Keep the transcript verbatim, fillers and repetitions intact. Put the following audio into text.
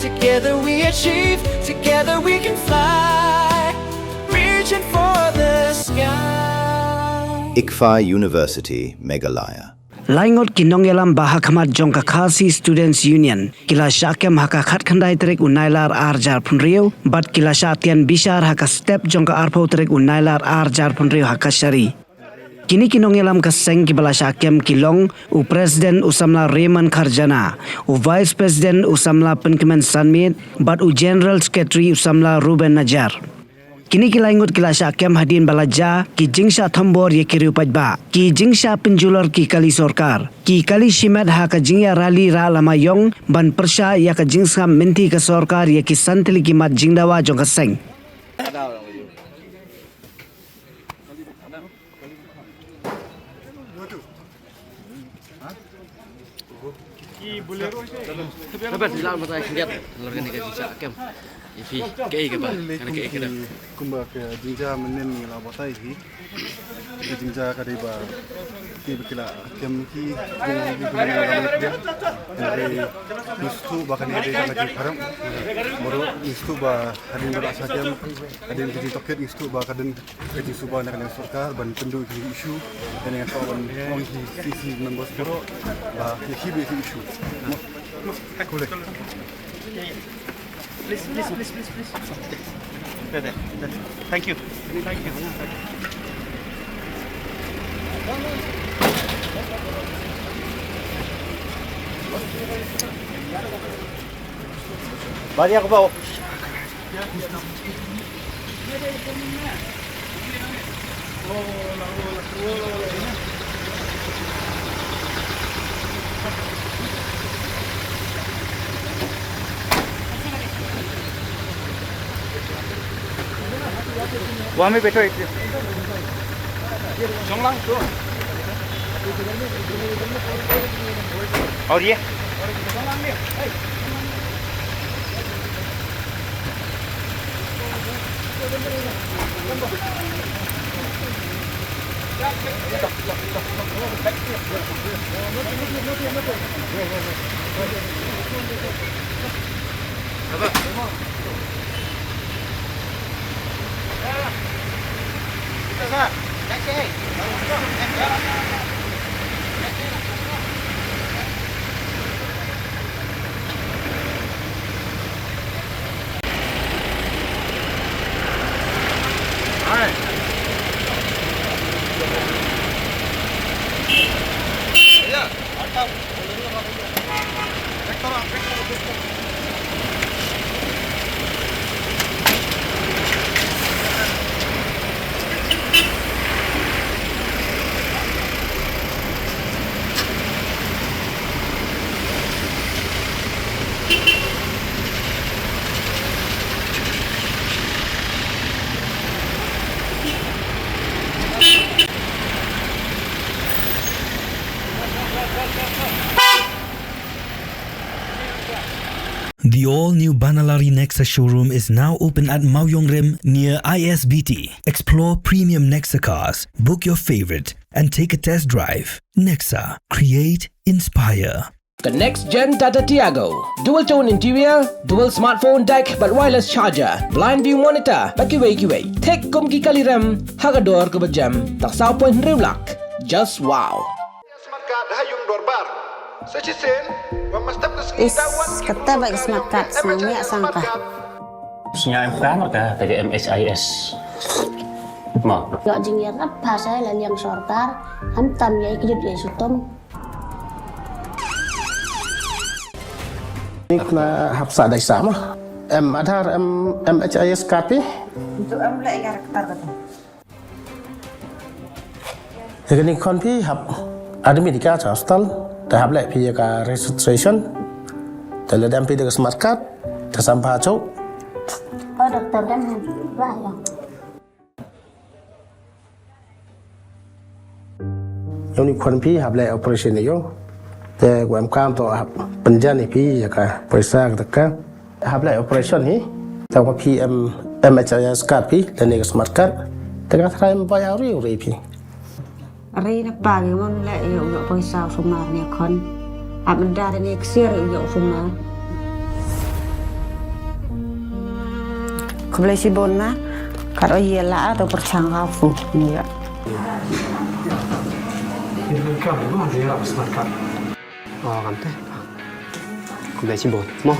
Together we achieve, together we can fly. Reaching for the sky. ICFAI University, Meghalaya. Laingut ki nongïalam ba ha khmat jong ka Khasi Students Union ki la shah kem ha ka khatkhyndai tarik u Nailar arhajar phew hynriew bad ki la shah tian bishar ha ka step jong ka arphew tarik u Nailar arhajar phew hynriew ha Kashari. Kine ki nongïalam ka seng kiba la shah kem ki long u President u samla Raymond Kharjana, u Vice President u samla Pynkmen Sanmiet bad u General Secretary u samla Ruben Najar. Kine ki laingut ki la shah kem hadien ba la jia ki jingshah thombor ïa ki riew paidbah, ki jingshah pynjulor ki kali sorkar, ki kali shimet ha ka jingïa rally rah lama ïong ban pyrshah ïa ka jingsngap mynta ka sorkar ïa ki san tylli ki mat jingdawa jong ka seng. Kumba ka jingjia mynnin ngi la batai hi. Ka jingjia ka dei ba ki ba ki la kem ki bung ki bung ki la kem. Ngi sngewthuh ba kane ka dei ka jingpharem. Moro ngi sngewthuh ba hadien ba la shah kem hadien ki jingtohkit ngi sngewthuh ba ka dei ka jingsuba na ka liang sorkar ban pynduh ki issue. Kane nga kwah ban ong ki C C members baroh ba ki hi ba ki issue. Khublei. Please, please, please, please, please. There, there, there. Thank you. Thank you. Bari aku bawa. वहाँ में बैठो एक। और ये। The all-new Banalari Nexa showroom is now open at Mawiong Rim near I S B T. Explore premium Nexa cars, book your favorite, and take a test drive. Nexa, create, inspire. The next gen Tata Tiago. Dual tone interior, dual smartphone deck bad wireless charger, blind view monitor bad kiwei kiwei. Thik kum ki kali rem ha ka dor kaba jem tang saw point hynriew lak. Just wow. Is kata ba ka smart card sngewbha sang ka. Sngewbha ka ka M H I S. Ma. Ïoh jingïarap ha sa la liang sorkar, khamtam ïa ki jut ïa sutum. Ni kena hap sa dai sa ma. Em Aadhaar, em M H I S card phi? Itu em leh ïa ka rektar kata. Ïa kane khon phi hap admit ïa ka cha hospital, te hap leh phi ïa ka registration. Te lada em phi da ka smart card, te sam pha chok. Oh, doktor dan ba ya. Ïa une khon phi hap leh operation ïa u. Te u em kam to hap pynjan ïa phi ïa ka poisa ka taka. Hap leh operation hi. Te u phi em M H I S card phi lane ka smart card. Te ka trai em bai au ri u ri phi. Ri na pa ngi mon leh ïa u ïoh poisa u sumar ne khon. Hap nda ne ksiar ïa u ïoh sumar. Khublei shibun na. Kat o ye la to perchang ka fu. Ni ya. Ini kan kamu mah dia harus makan. Oh, kan te. Khublei shibun. Mo.